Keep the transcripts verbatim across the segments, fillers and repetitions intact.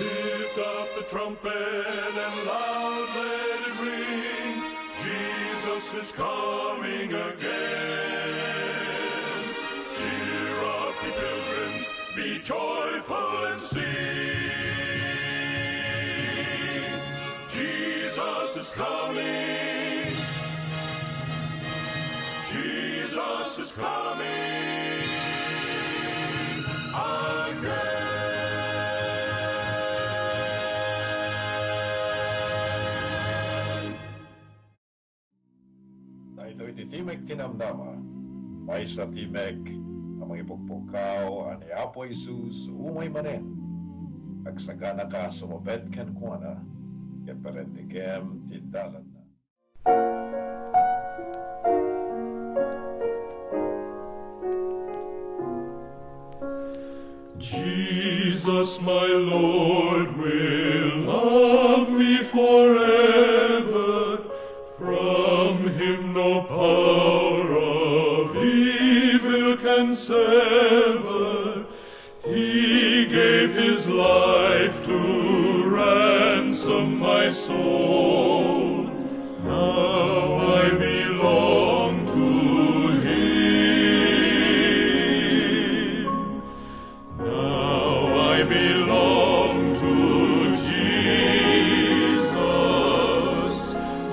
Lift up the trumpet and loud let it ring. Jesus is coming again. Cheer up, ye pilgrims, be joyful and sing. Jesus is coming. Jesus is coming again. Daytoy ti Timek ti Namnama, maysa timek a mangipukpukkaw a ni Apo Jesus umay manen. Agsaganaka a sumupet kenkuana, ket parentegem ti dalanna. Jesus, my Lord, will love me forever. From him no power of evil can sever. He gave his life to ransom my soul. Now I belong to him. Now I belong to Jesus.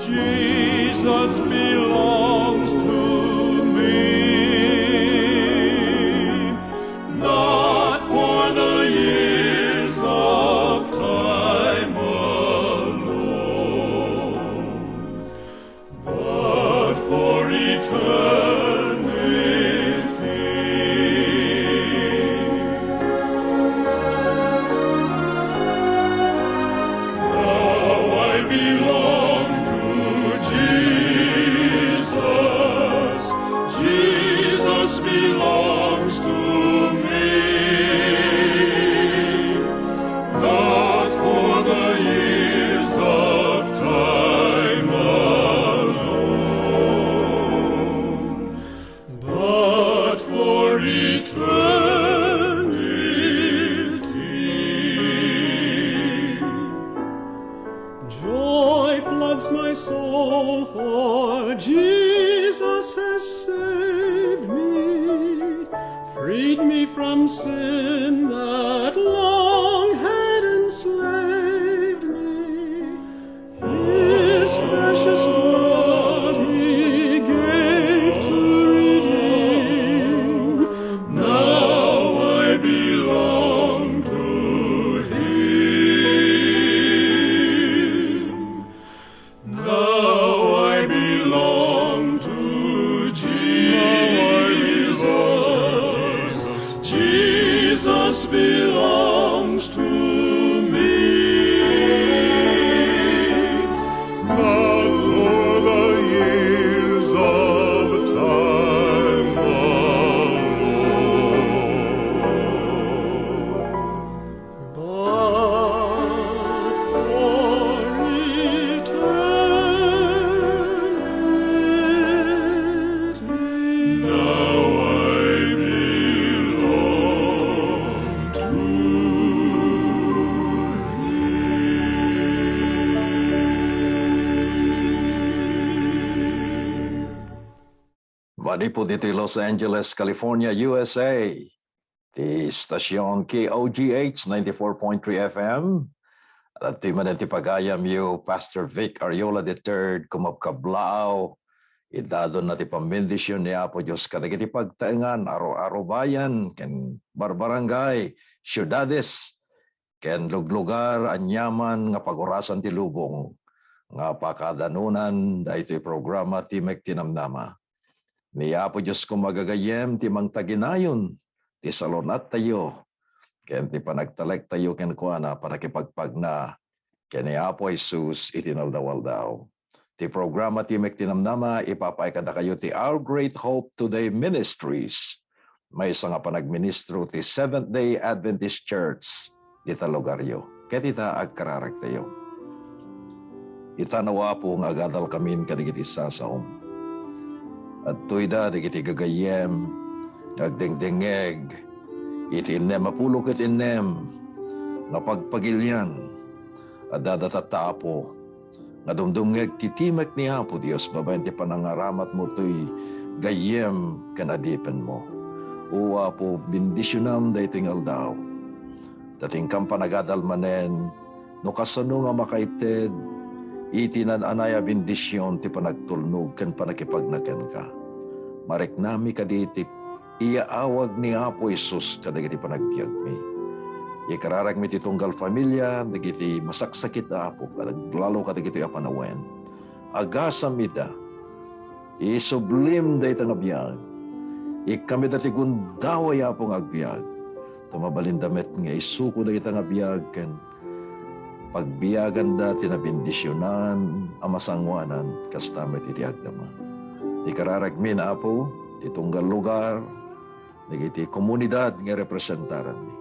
Jesus belongs to me. Not for the years of time alone, but for eternity. Now I belong to Jesus. Jesus belongs to me. Not for the years of time alone, but for eternity. Joy floods my soul, for Jesus has saved me, freed me from sin that long had enslaved me. His precious blood he gave to redeem. Now I belong to him. Now I belong to Jesus. Jesus belongs to me. Not for the years of time alone, but for eternity. Now I belong to him. Manipud iti Los Angeles, California, U S A, ti stasyon K O G H ninety-four point three F M. Adtoy manen ti pagayamyo, Pastor Vic Ariola the third, kumabkablaaw. Idadonna ti pambendision ni Apo Dios kadagiti pagtaengan, aro-arubayan, ken barbarangay, siudades, ken luglugar, aniaman nga pagurasan ti lubong nga pakadanunan daytoy programa Timek ti Namnama. Ni Apo Dios koma gagayyem ti mangtaginayon ti salun-attayo ken ti panagtalektayo kenkuana, panakipagpagna ken ni Apo Jesus iti naldaw-aldaw. Ti programa Timek ti Namnama, ipapaay kadakayo ti Our Great Hope Today Ministries, maysa nga panagministro ti Seventh-day Adventist Church dita lugaryo. Ket ita, agkararagtayo. Itanaw, Apo, nga agadalkamin kadagiti sasaom. Adtoyda dagiti gagayyem nga agdengdengngeg iti innem a pulo ket innem nga pagpagilian. Adda datatta, Apo, nga dumdumngeg ti timek ni Apo Dios babaen ti panangaramatmo toy gayyem ken adipenmo. O Apo, bendisionam daytoy nga aldaw. Ta ti inkam panagadal manen, no kasano nga makaited iti naan-anay a bendision ti panagtulnog ken pannakipagna kenka. Mariknami kadi ti iyaawag ni Apo Jesus kadagiti panagbiagmi. Ikararagmi ti tunggal familia dagiti masaksakit a Apo, kadag-, lalo kadagitoy a panawen. Agasam ida. Isublim dayta nga biag. Ikkam ida ti gundaway, Apo, nga agbiag. Ta mabalinda met nga isuko dayta nga biag ken pagbiaganda ti nabendisionan a masangoanan, kasta met iti agdama. Ikararagmin, Apo, ti tunggal lugar, dagiti komunidad nga representaranmi.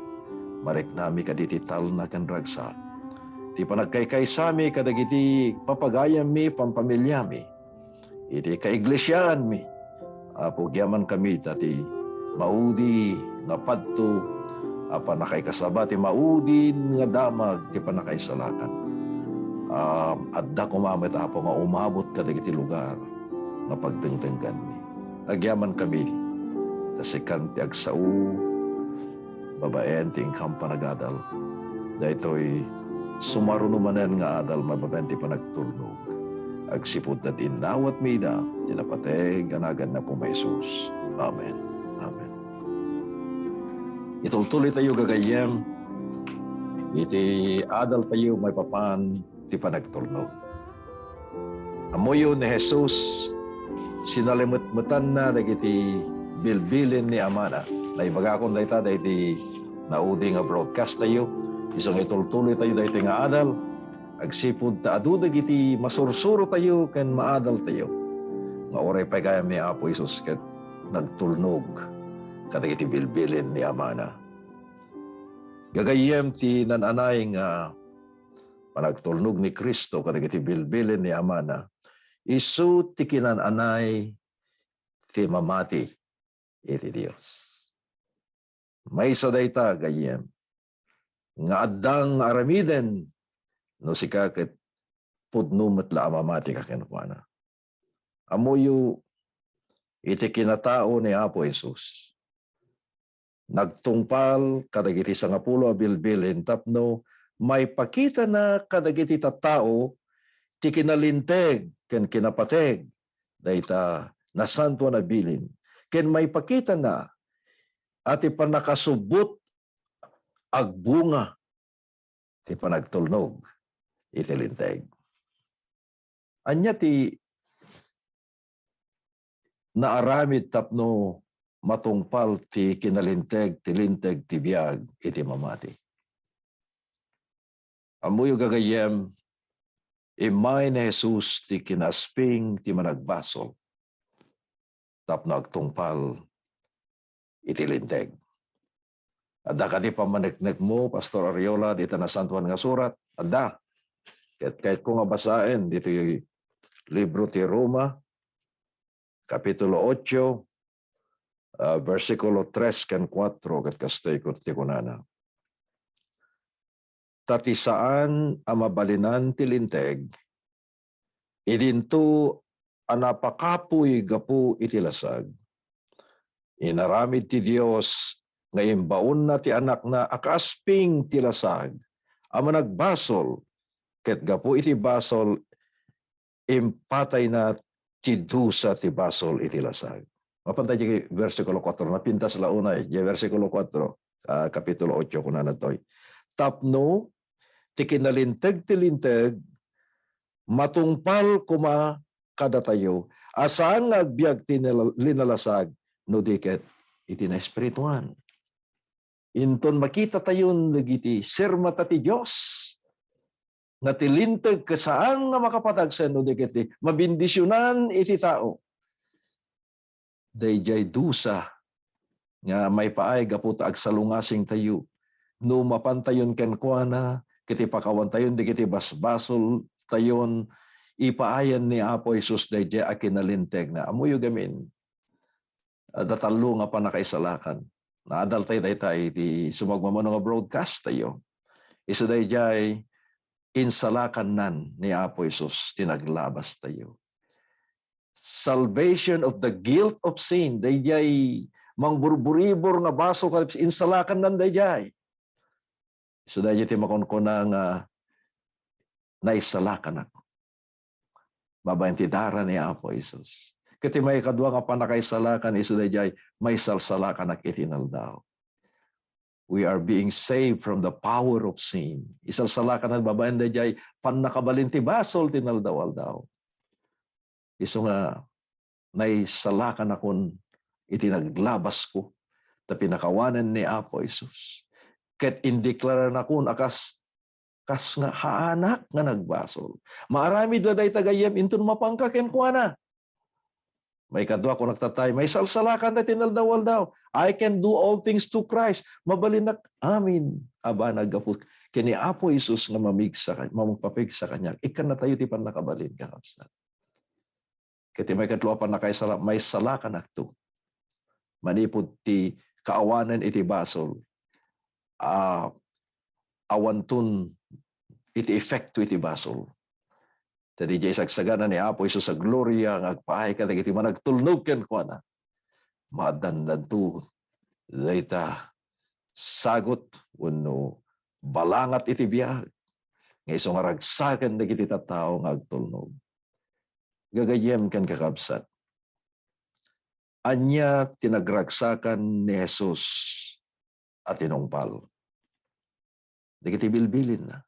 Mariknami kaditi talna ken ragsak. Ti panagkaykaysami kadagiti papagayammi, pampamiliami, iti kaiglesiaanmi. Apo, agyamanmi ita ti maudi nga padto a pannakaikasaba ti maudi nga damag ti pannakaisalakan. Ah, adda koma met, Apo, nga umabot kadagiti lugar nga pagdengdengganmi. Agyamanmi ta sikan ti agsao babaen ti inkam panagadal. Daytoy sumaruno manen nga adal mababaen ti panagtulnog. Agsipud ta innawatmi ida ti napateg a naganna, Apo Jesus. Amen. Amen. Itultuloy tayo, gagayyem, iti adal tayo maipapan ti panagtulnog. Ammoyo ni Jesus, sinalimetmetanna dagiti bilbilin ni Amana. Naibagakon dayta daydi naudi nga broadcast tayo. Isu nga itultuloy tayo daytoy nga adal, agsipud ta adu dagiti masursuro tayo ken maadal tayo nga uray pay gayam ni Apo Jesus ket nagtulnog kadagiti bilbilin ni Amana. Gagayyem, ti naan-anay nga panagtulnog ni Cristo kadagiti bilbilin ni Amana, isu ti kinaan-anay ti mamati iti Dios. Maysa dayta, gayyem, nga adda nga aramiden no sika ket pudno met la a mamati ka kenkuana. Ammoyo iti kinatao ni Apo Jesus. Nagtungpal kadagiti sangapulo a bilbilin tapno maipakitana kadagiti tattao ti kinalinteg ken kinapateg dayta nasantoan a bilin, ken maipakitana a ti pannakasubbot agbunga ti panagtulnog iti Linteg. Ania ti naaramid tapno matungpal ti kinalinteg ti Linteg ti biag iti mamati? Ammoyo, gagayyem, immay ni Jesus ti kinaasping ti managbasol tapno agtungpal iti Linteg. Adda kadi pammaneknekmo, Pastor Ariola, dita Nasantoan nga Surat? Adda. Ket kayatko nga basaen ditoy libro ti Roma, Kapitulo ocho, ah, bersikulo tres ken kuatro, ket kastoy kun-, ti kunana. Ta ti saan a mabalinan ti Linteg, idinto a napakapuy gapu iti lasag. Inaramid ti Dios nga imbaonna ti Anakna a kaasping ti lasag a managbasol, ket gapu iti basol, impatayna ti dusa ti basol iti lasag. Mapan tayo iti versikulo kuatro, napintas la unay, iti versikulo kuatro, ah, Kapitulo ocho, kunana toy, tapno ti kinalinteg ti Linteg matungpal koma kadatayo a saan nga agbiag ti nila-, linalasag no di ket iti naespirituan. Inton makitatayon dagiti sirmata ti Dios nga ti Linteg ket saan nga makapatagsen no di ket ti mabendisionan iti tao, daydiay dusa nga maipaay gapu ta agsalungasingtayo. No mapantayon kenkuana, ket ipakawantayon dagiti basbasoltayon, ipaayan ni Apo Jesus daydiay a kinalintegna. Ammoyo gamin, adda tallo nga pannakaisalakan. Naadal tayo dayta iti sumagmamano nga broadcast tayo. Isu dayjay insalakannan ni Apo Jesus ti naglabastayo. Salvation of the guilt of sin. Dayjay mangburburibor nga basol, insalakannan dayjay. Isu dayjay ti makunkuna nga naisalakanak babaen ti dara ni Apo Jesus. Ket ti maikadua nga pannakaisalakan, isu dayjay maisalsalakanak iti inaldaw. We are being saved from the power of sin. Isalsalakanak babaen dayjay pannakabalin ti basol ti inaldaw-aldaw. Isu nga naisalakanakon iti naglabasko ta pinakawanen ni Apo Jesus. Ket indeklaranakon a kas, kas nga haanak nga nagbasol. Maaramid la dayta gayyem inton mapanka kenkuana. Maikadua, kunak tatay, maisalsalakan dayta inaldaw-aldaw. I can do all things to Christ. Mabalinnak amin a banag gapu ken ni Apo Jesus nga mamigsa ka-, mamagpapigsa kaniak. Ikkannatayo ti pannakabalin, kakabsat. Ket ti maikatlo a pannakaisala-, maisalakanakto manipud ti kaawanen iti basol a awanton iti epekto iti basol. Ta diay isagsagana ni Apo Jesus a gloria nga agpaay kadagiti managtulnog kenkuana. Maaddandanto dayta sagut wenno balangat iti biag nga isu nga ragsaken dagiti tattao nga agtulnog. Gagayyem ken kakabsat, ania ti nagragsakan ni Jesus a tinungpal? Dagiti bilbilinna.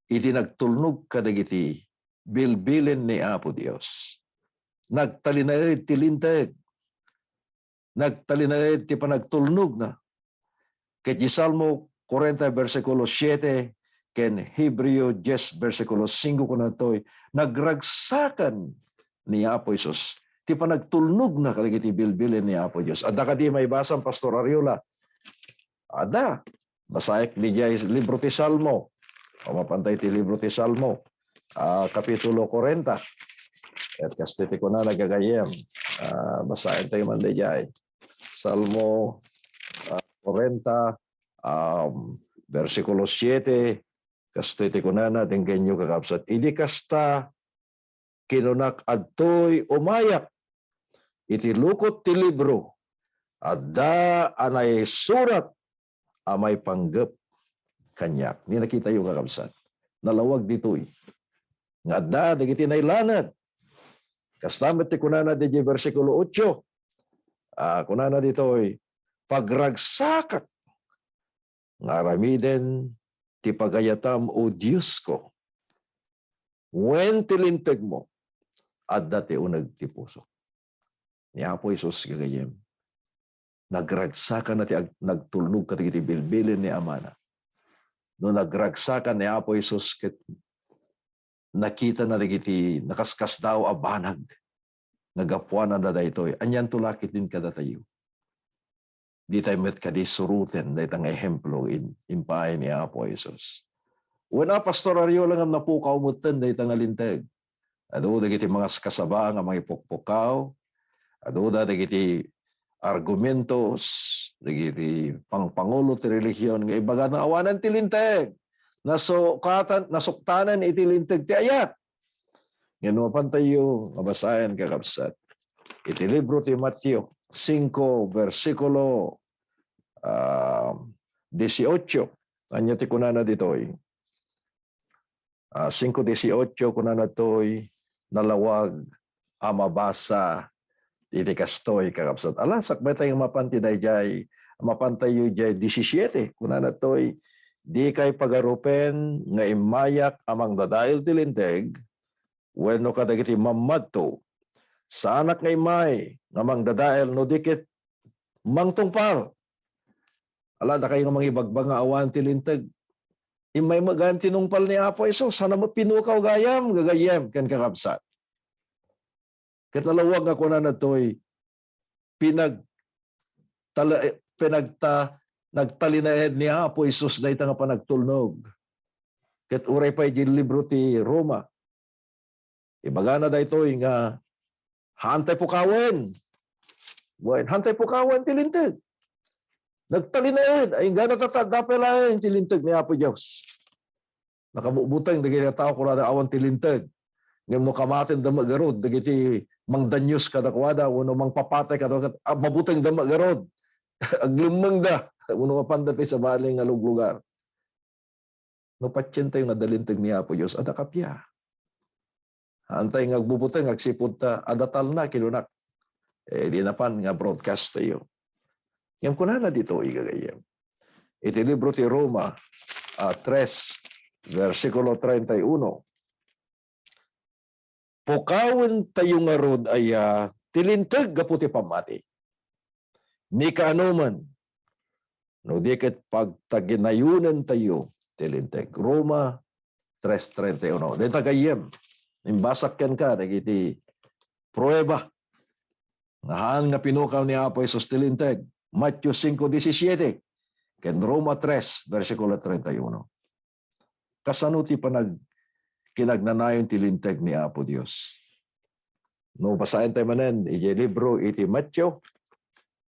Iti nagtulnog kadagiti bilbilin ni Apo Dios, nagtalinaed ti linteg. Nagtalinaed ti panagtulnogna. Ket di Salmo kuwarenta, bersikulo siete, ken Hebreo dies, bersikulo singko, kunana ditoy, nagragsakan ni Apo Jesus ti panagtulnogna kadagiti bilbilin ni Apo Dios. Adda kadi maibasam, Pastor Ariola? Adda. Basaek diay libro ti Salmo. O, mapantay ti libro ti Salmo, ah, kapitulo kuwarenta. Ket kastoy ti kunana, gagayyem. Ah, basaentayo man diay. Salmo, ah, kuwarenta, um, bersikulo siete, kastoy ti kunana, denggenyo, kakabsat. Idi kasta, kinunak, adtoy umayak iti lukot ti libro, adda a naisurat a maipanggep kaniak. Ni nakitayo, kakabsat, nalawag ditoy nga adda dagiti nailanad. Kasta met ti kunana diay bersikulo otso. Ah, kunana ditoy, "Pagragsakak nga aramiden ti pagayatam, O Diosko, wen ti lintegmo, adda ti uneg ti pusok." Ni Apo Jesus, gagayyem, nagragsakanna ti ag-, nagtulnog kadagiti bilbilin ni Amana. No nagragsakan ni Apo Jesus ket nakitana dagiti nakaskasdaaw a banag nga gapuanan daytoy, anianto la ketdin kadatayo? Ditay met kadi suroten dayta nga ehemplo in-, impaay ni Apo Jesus. Wen a, Pastor Ariola, ngem napukaw metten dayta nga linteg. Adu dagiti mangaskasaba nga mangipukpukaw, adu da dagiti argumentos, dagiti pangpangulo ti relihion nga ibagana awanen ti linteg. Nasukatan, nasuktanen iti linteg ti ayat. Ngem no mapantayo nga basaen, kakabsat, iti libro ti Mateo singko, bersikulo, ah, dieciocho. Ania ti kunana ditoy? Ah, singko dieciocho, kunana toy, nalawag a mabasa iti kastoy, kakabsat. Ala, sakbay tayo mapan ti dayjay, mapan tayo jay disisiete, kunana toy, "Dikay pagarupen nga immayak a mangdadael ti linteg, wenno kadagiti mammadto. Saanak nga immay nga mangdadael no di ket mangtungpal." Ala, dakay nga mangibagbaga nga awan ti linteg. Immay met gayam tinungpal ni Apo Jesus. Saan met pinukaw gayam, gagayyem ken kakabsat. Ket nalawag nga kunana toy, pinag-, tala-, pinagta-, nagtalinaed ni Apo Jesus dayta nga panagtulnog. Ket uray pay di libro ti Roma, ibagana daytoy nga, "Haantay pukawen." Wen, haantay pukawen ti linteg. Nagtalinaed, ay inggana ta, ta, adda pay laeng ti linteg ni Apo Dios. Nakabutbuteng dagiti tao, kunada, awan ti linteg. Ngem no kamatenda met garud dagiti mangdanios kadakuada wenno mangpapatay kadakuada, ah, mabutengda met garud. Aglemmengda wenno mapanda ti sabali nga luglugar. No patientayo nga adda linteg ni Apo Dios, adda kappia. Haantay nga agbubuteng agsipud ta adda talna, kinunak. Eh, di napan nga broadcast tayo. Ngem kunana ditoy, gagayyem. Iti libro ti Roma, ah, tres, bersikulo treinta y uno, "Pukawentayo ngarud aya ti linteg gapu ti pammati? Ni kaanoman, no di ket pagtaginayonentayo ti linteg." Roma tres treinta y uno. Dayta, gayyem, imbasak kenka dagiti prueba nga haan nga pinukaw ni Apo Jesus ti linteg. Mateo cinco diecisiete ken Roma tres, bersikulo treinta y uno. Kasano ti panag-, kinagnanayon ti linteg ni Apo Dios? No basaentayo manen idiay libro iti Mateo,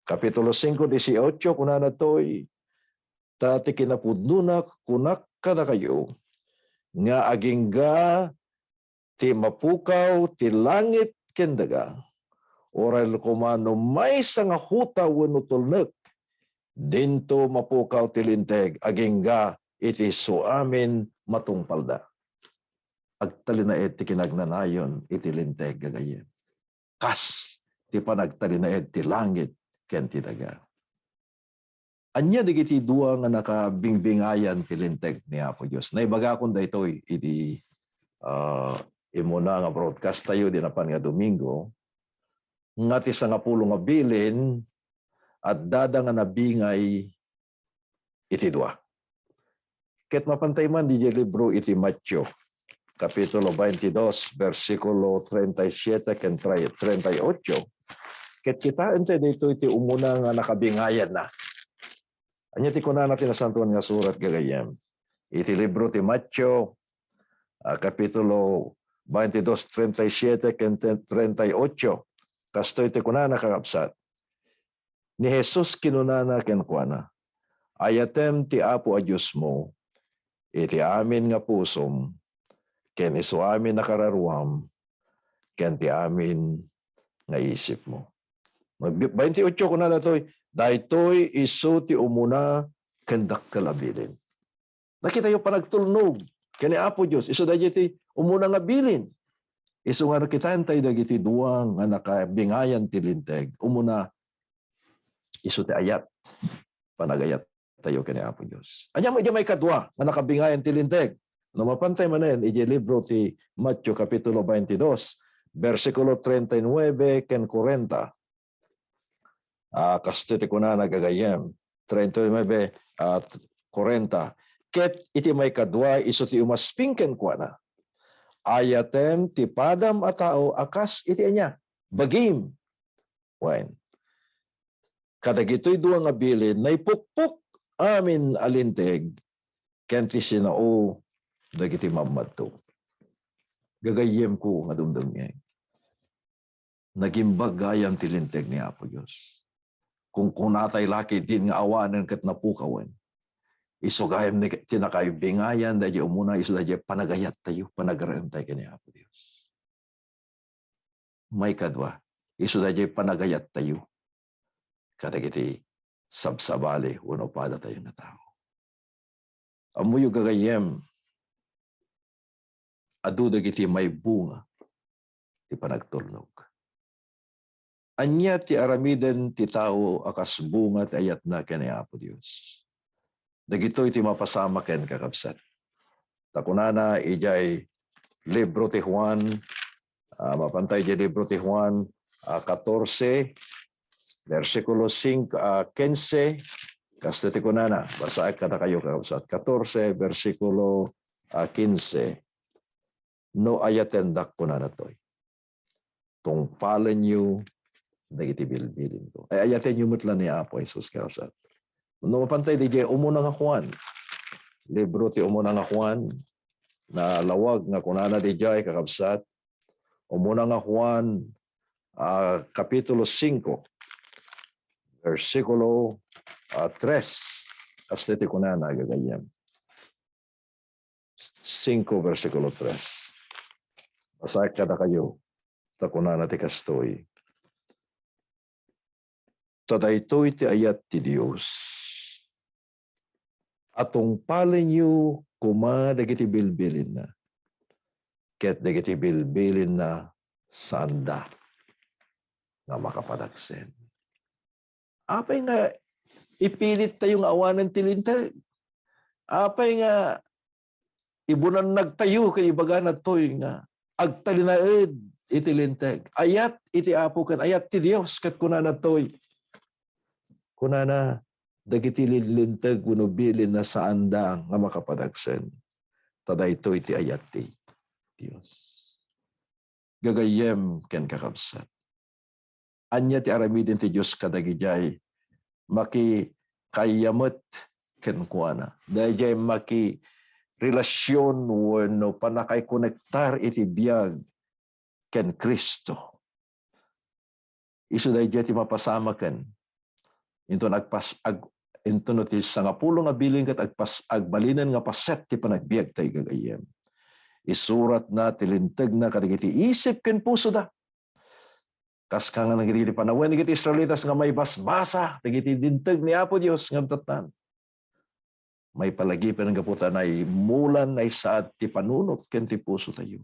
Kapitulo cinco dieciocho, kunana toy, "Ta ti kinapudnona, kunak kadakayo, nga agingga ti mapukaw ti langit ken daga, uray la koma no maysa nga huta wenno tulnek, dinto mapukaw ti linteg agingga iti suamin matungpalda." Agtalinaed ti kinagnanayon iti linteg, gagayyem, kas ti panagtalinaed ti langit ken ti daga. Ania dagiti dua nga nakabingbingayan ti linteg ni Apo Dios? Naibagakon daytoy idi, ah, immuna nga broadcast tayo di napan nga Domingo, nga ti sangapulo nga bilin, addada nga nabingay iti dua. Ket mapantay man didiay libro iti Mateo, Kapitulo twenty-two, bersikulo treinta y siete ken tre-, treinta y ocho, ket kitaentayo daytoy ti umuna nga nakabingayanna. Ania ti kunana ti Nasantoan nga Surat, gagayyem? Iti libro ti Mateo, ah, Kapitulo twenty-two, treinta y siete ken te-, treinta y ocho, kastoy ti kunana, kakabsat. Ni Jesus kinunana kenkuana, "Ayatem ti Apo a Diosmo iti amin nga pusom, ken isu amin a kararuam, ken ti amin nga isipmo." Twenty-eight, kunana toy, "Daytoy isu ti umuna ken dakkel a bilin." Nakitayo panagtulnog ken ni Apo Dios. Isu daydiay ti umuna nga bilin. Isu nga nakitaentayo dagiti dua nga nakabingayan ti linteg. Umuna, isu ti ayat. Panagayat tayo ken ni Apo Dios. Ania met idiay maikadua nga nakabingayan ti linteg? No mapantay manen idiay libro ti Mateo Kapitulo twenty-two, bersikulo treinta y nueve ken kuarenta. Ah, kastoy ti kunana, gagayyem, treinta y nueve, ah, kuarenta. Ket iti maikadua, isu ti umasping kenkuana, "Ayatem ti padam a tao a kas iti ania? Bagim." Wen, kadagitoy dua nga bilin, naipukpok amin a linteg ken ti sinao dagiti mammadto. Gagayyemko nga dumdumngeg, nagimbag gayam ti linteg ni Apo Dios. Kunkunatay la ketdin nga awanen ket napukawen. Isu gayam ni, ti nakabingayan daydiay umuna, isu daydiay panagayattayo, panagraemtayo ken ni Apo Dios. Maikadua, isu daydiay panagayattayo kadagiti sabsabali wenno padatayo nga tao. Ammoyo, gagayyem, adu dagiti maibunga ti panagtulnog. Ania ti aramiden ti tao a kas bunga ti ayatna ken ni Apo Dios? Dagitoy ti mapasamak ken, kakabsat. Ta kunana idiay libro ti Juan, ah, mapantay idiay libro ti Juan, ah, katorse, bersikulo singko, ah, kinse, kastoy ti kunana, basaek kadakayo, kakabsat. Katorse, bersikulo, ah, kinse. "No ayatendak," kunana toy, "tungpalenyo dagiti bilbilinko." Ay, ayatenyo met la ni Apo Jesus, kakabsat. No mapantay didiay umuna nga Juan, libro ti umuna nga Juan, nalawag nga kunana didiay, kakabsat, umuna nga Juan, ah, Kapitulo singko, bersikulo, ah, tres. Kasta ti kunana, gagayyem. Singko, bersikulo tres. Basaek kadakayo, ta kunana ti kastoy, "Ta daytoy ti ayat ti Dios, a tungpalenyo koma dagiti bilbilinna, ket dagiti bilbilinna saanda nga makapadagsen." Apay nga ipilit tayo nga awanen ti Linteg? Apay nga ibunannag tayo ket ibagana toy nga agtalinaed iti Linteg? Ayat iti Apo ken ayat ti Dios, ket kunana toy, kunana, dagiti linteg wenno bilinna saanda nga makapadagsen, ta daytoy ti ayat ti Dios. Gagayyem ken kakabsat, ania ti aramiden ti Dios kadagidiay makikayyamet kenkuana? Daydiay makirelasion wenno pannakaikonektar iti biag ken Cristo. Isu daydiay ti mapasamaken. Inton agpas-, ag-, inton no ti sangapulo nga bilin ket agpas-, agbalinen nga paset ti panagbiagtay, gagayyem. Isuratna ti lintegna kadagiti isip ken pusoda. Kas kangana dagiti panawen dagiti Israelitas nga maibasbasa dagiti linteg ni Apo Dios nga addattan. Maipalagipen gapu ta naimulan, naisaad ti panunot ken ti pusotayo.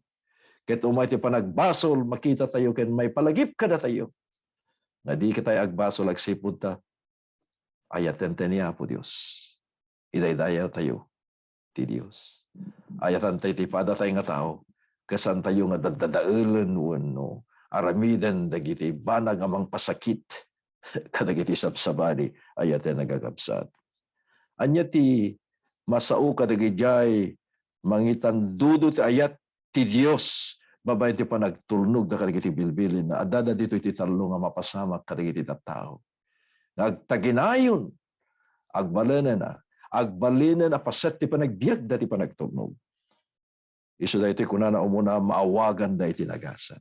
Ket umay ti panagbasol, makitatayo ken maipalagip kadatayo nga di kitayo agbasol agsipud ta ayaten tayo ni Apo Dios. Idaydayawtayo ti Dios. Ayatantayo ti padatay nga tao, ket saantayo nga daddadaelen wenno aramiden dagiti banag a mangpasakit kadagiti sabsabali, ayaten a kakabsat. Ania ti masao kadagidiay mangitandudo ti ayat ti Dios babaen ti panagtulnogda kadagiti bilbilinna? Addada ditoy ti tallo nga mapasamak kadagiti tattao nga agtaginayon, agbalinen a, agbalinen a paset ti panagbiagda ti panagtulnog. Isu daytoy kunana umuna, maawaganda iti nagasat.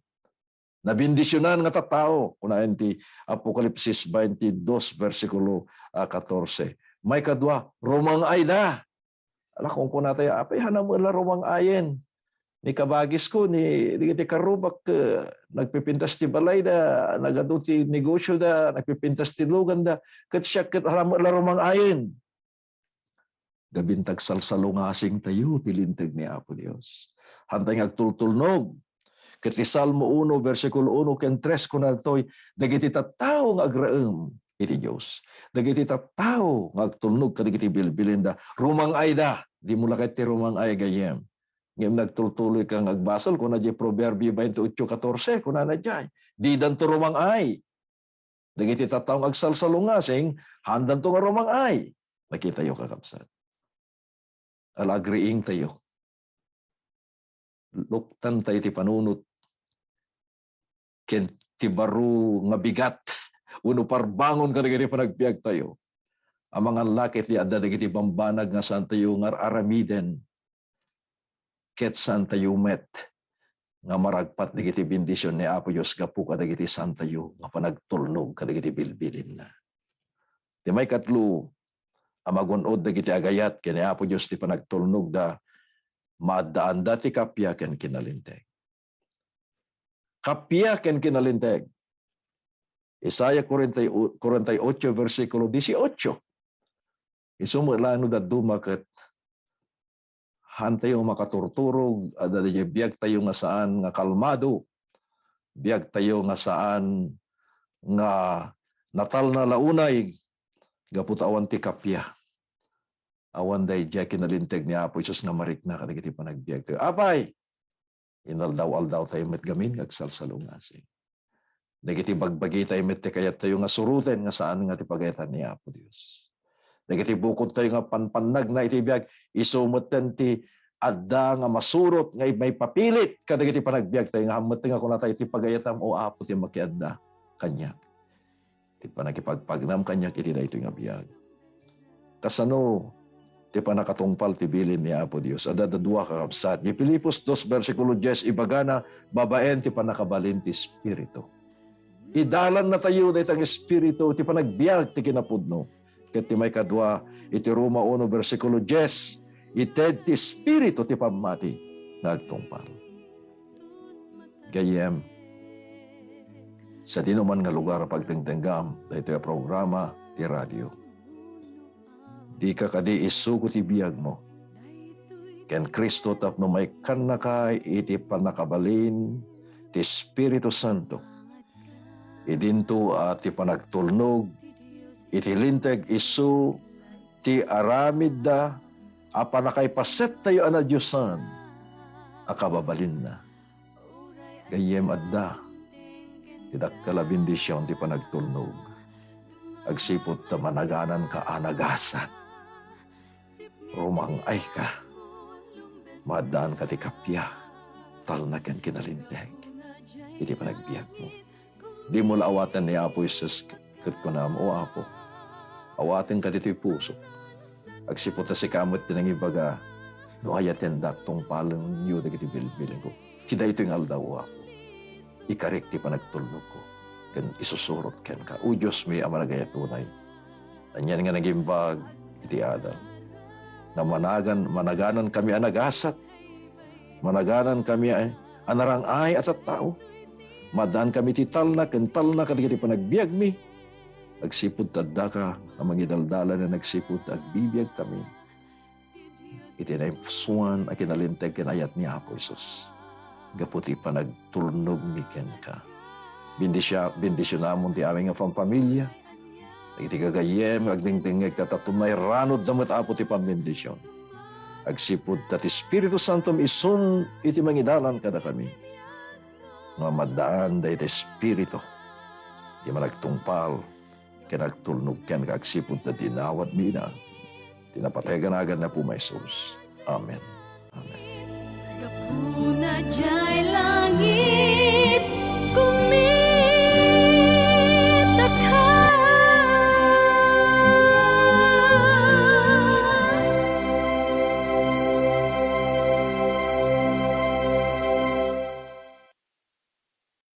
Nabendisionan nga tattao, kunaen ti Apokalipsis twenty-two, bersikulo, ah, katorse. Maikadua, rumang-ayda. Ala, kunkunatayo, apay, hanam la rumang-ayen. Ni kabagisko, ni, dagiti karrubak, eh, nagpipintas ti balayda, nagadu ti negosioda, nagpipintas ti luganda, ket siak ket hanam la rumang-ayen. Gapu ta agsalsalungasingtayo ti linteg ni Apo Dios. Haantayo nga agtultulnog. Ket ti Salmo uno, bersikulo uno ken tres, kuna ditoy, dagiti tattao nga agraem iti Dios, dagiti tattao nga agtulnog kadagiti bilbilinda, rumang-ayda. Dimo la ket ti rumang-ay, gayyem. Ngem nagtultuloyka nga agbasol, kuna diay Proverbio twenty-eight catorce, kunana diay, didanto rumang-ay. Dagiti tattao nga agsalsalungasing, haandanto nga rumang-ay. Nakitayo, kakabsat. Ala, agriingtayo. Luktantayo ti panunot ken ti baro nga bigat wenno parbangon kadagiti panagbiagtayo a mangan la ket ti adda dagiti bambanag nga saantayo nga ar-aramiden. Ket saantayo met nga maragpat dagiti bendision ni Apo Dios gapu kadagiti saantayo nga panagtulnog kadagiti bilbilinna. Ti maikatlo a magun-od dagiti agayat ken ni Apo Dios ti panagtulnogda, maaddaanda ti kappia ken kinalinteg. Kappia ken kinalinteg. Isaiah kuarenta y-, kuarenta y ocho, bersikulo dieciocho. Isu met laeng no dadduma ket haantayo makaturturog, adda daydiay biagtayo nga saan nga kalmado, biagtayo nga saan nga natalna la unay gapu ta awan ti kappia. Awan daydiay kinalinteg ni Apo Jesus nga marikna kadagiti panagbiagtayo. Apay, inaldaw-aldawtayo met gamin nga agsalsalungasing. Dagiti bagbagitayo met ti kayattayo nga suroten nga saan nga ti pagayatan ni Apo Dios. Dagiti bukodtayo nga panpannagna iti biag, isu metten ti adda nga masurot nga maipapilit kadagiti panagbiagtayo nga hammet nga kunatayo, "Ti pagayatam, O Apo, ti makiadda kaniak." Ti pannakipagpagnam kaniak iti daytoy nga biag. Kasano ti pannakatungpal ti bilin ni Apo Dios? Adda dua, kakabsat. Di Filipos dos, bersikulo dies, ibagana, babaen ti pannakabalin ti Espiritu. Idalannatayo dayta nga Espiritu ti panagbiag ti kinapudno. ket ti maikadua iti Roma uno, bersikulo dies, ited ti Espiritu ti pammati nga agtungpal. Gayyem, sadino man nga lugar a pagdengdenggam daytoy a programa ti radio, dika kadi isugo ti biagmo ken Cristo tapno maikkannaka iti pannakabalin ti Espiritu Santo. Idinto a ti panagtulnog iti Linteg isu ti aramidda a pannakaipasettayo a nadiosan a kababalinna. Gayyem, adda ti dakkel a bendision ti panagtulnog agsipud ta managananka a nagasat. Rumang-ayka. Maaddaanka ti kappia, talna ken kinalinteg iti panagbiagmo. Dimo la awaten ni Apo Jesus ket kunam, "O Apo, awatenka ditoy pusok. Agsipud ta sika met ti nangibaga, no ayatendak, tungpalenyo dagiti bilbilinko. Iti daytoy nga aldaw, O Apo, ikarik ti panagtulnogko ken isusurot kenka, O Dios mi a managayat unay." Anian nga nagimbag iti adal. Namanagan, managanan kami a nagasat. Managanan kami a, a narang-ay a tattao. Maadaan kami ti talna ken talna kadagiti panagbiagmi. Agsipud ta addaka a mangidaldalan agsipud ta agbibiag kami iti naimpusoan a kinalinteg ken ayat ni Apo Jesus gapu ti panagtulnogmi kenka. Bendisya-, bendisionamon ti amin nga famfamilia. Dagiti gagayyem nga agdengdengngeg ta, ta tunay ranodda met, Apo, ti pambendision. Agsipud ta ti Espiritu Santom isun iti mangidalan kadakami. Nga maddaan dayta Espiritu, ti managtungpal ken agtulnog kenka agsipud ta dinawatmi ida. Ti napateg a nagan ni Apo Jesus. Amen.